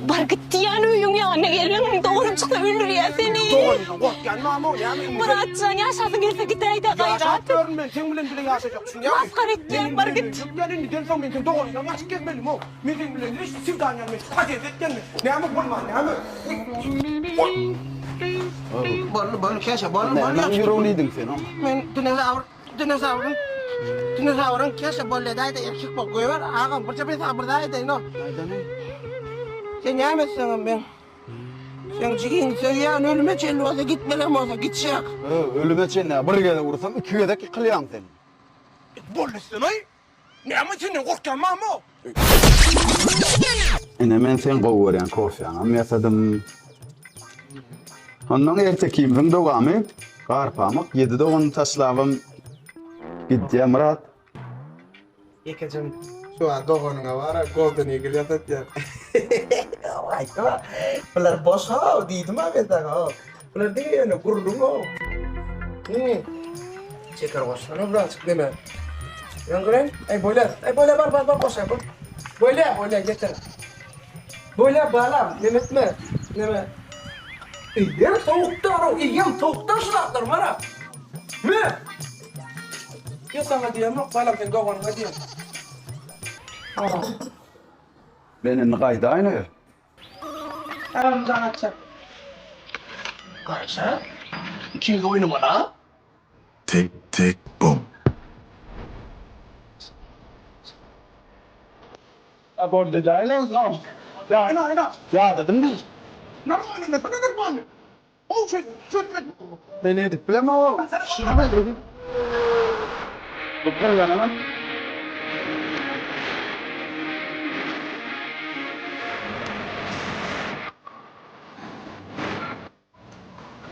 Bar git diýýän öýüň ýanyna gelmeň, doganym çyksa öldürýär seni. Doganymdan gorkýan mama, näme indi? Myratjan, ýaşasyň gelse gidäý-dä gaýrat. Ýaşap ýörün men, seň bilen bile ýaşajak, düşünýäňmi? Masgara etýäň, bar git. Men indiden soň men seň doganyňdan gaçyp gezmelimi-ow? Men seň bilen hiç swidaniýa men podýezd etgenmi? Näme bolman, näme? Boldy, boldy, Keşe, boldy, boldy. Nämäň ýüregini iýdiň sen oň? Men dinozawr, dinozawryň, dinozawryň Keşe boldy edäý-de, erkek bol, goýber, agam, birje men saňa bir zat aýdaýyn-ow. Aýdany? Sen näme etseňem men seň jigiňi söýýän, ölüme çenli bolsa gitmelem bolsa gitjek. Öý, ölüme çenli, bir gezek ursam, iki gezek ýykylýaň sen. Boldy etsen-aý. Näme senden gorkýan mama? Ine men seň gowy görýän kofýaňam ýasadym. Ondan ertekimiziň dowamy Garpamyk ýedi doganyny taşlabam gidýär Myrat. Ýekejem şu an doganyňa bara Golden Eagle ýasatýar. Aýtdym-a. Bular boş-how diýdim-a men saňa. Bular diňe ýöne gürrüň-ow. Şeker goşsana birazjyk neme. Ýöňküren, eý bolýa, eý bolýa bar bar bar goşaý bol. Bolýa, bolýa getir. Bolýa balam, neme etme. Neme. Eýýäm sowukda, eýýäm sowukda şu zatlar bar-a. Me! Ýok saňa diýemok, balam sen doganyňa diýen. Men indi gaýdaýyn öýe. Salam jaň açjak. Gaýça, ikimiz oýnamaly-a. Tik tik bum. A boldy daýla onsoň. Daýla aýla. Ýadadym diý. Normalny nesene normalny. Gowy çöz, çözmek. Men edip bilemok. Bu gyrganam.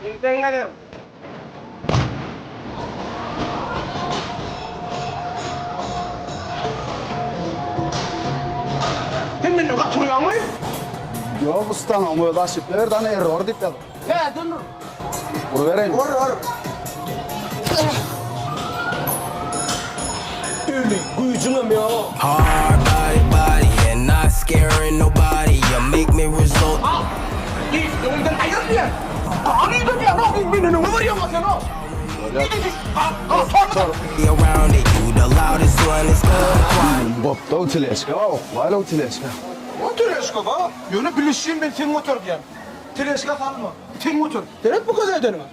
Ýigden geliň. Sen menden gaty urýaňmy? Ýok ustaň özi aşyp berdi ana error diýip ýazyp. Hä, dur. Urubereýin. Ur, ur. Öli güýjüňem ýok. Hard body body and not scaring nobody you make me result. Al! Diýip, öňümden aýryl diýen. Gany diýen, o, menden öňe barýaň-a sen, o. Around it you the loudest one it's going quiet. Gopda-ow teležka, oklaýla-ow teležka. O teležka ba, ýöne bilişim men sen göter diýen. Teležka salma, sen göter. Seret bu göz edeniňe.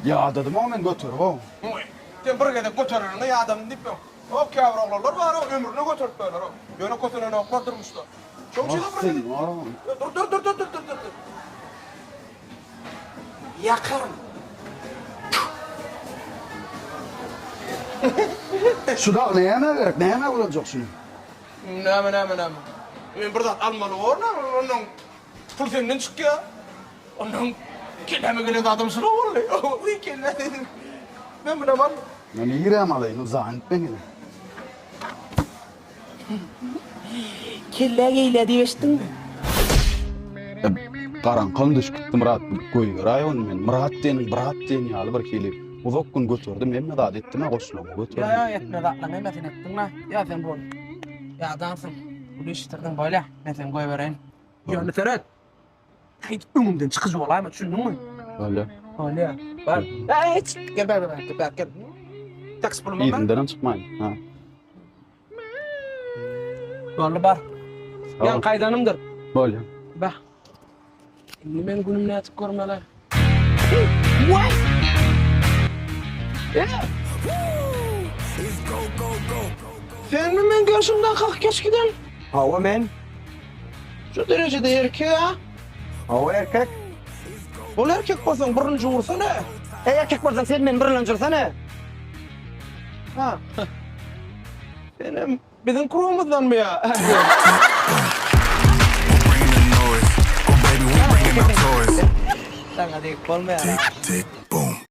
Ýadadym-ow men göterip-ow. Sen bir gezek götereniňe ýadamdym diýip ýok. O käbir oglanlar bar-ow, ömrüne göterip berler-ow. Ýöne kösenenoklar durmuşda. Şoň üçin Ah sen bar-ow. Dur, dur, dur, dur, dur, dur, dur. Ýakaryn. Şu dag nämä gerek? Nämä ulanjak şuny? Näme, näme, näme? Men bir zat almaly borun-a, onnoň pul senden çykýar. Onnoň kelläme gelen zadam şul boldy. Uý kelle. Men munam al. Men nirä alaýyn, uzaýyn men ine. Kellä geýle diýip eşitdiňmi? Garaňkam düşüp gitdi Myrat goýberäý ony men Myrat diýeniň brat diýen ýaly bir hili uzak gün göterdim hemme zady etdim-ä goşlarymy göterdim. Ýa ýa etme zatlaryň hemmesini etdiň-le. Ýa sen bol. Ýadansyň. Uly iş bitirdiň bolýa. Men seni goýbereýin. Ýöne seret. Gaýdyp öňümden çykyjy bolaýma, düşündiňmi? Bolýa. Bolýa. Bar. Eý, çyk, gel bäri, bäri, bäri, gel. Taksi pulum bar. Yzyndanam çykmaýyn. Ha. Boldy, bar. Sag ol. Ýaňky aýdanymdyr. Bolýa. Bah. Indi men günüm nädip görmeli? Senmi men gelşimden kalkyp geç giden? Hawa men. Şu derejede erkek-a? Hawa erkek. Ol erkek bolsaň birinji ursana. Eý erkek bolsaň sen meni birinji ursana. Ha. Senem biziň krumyzdanmy ýa? Saňa degip bolmaýar.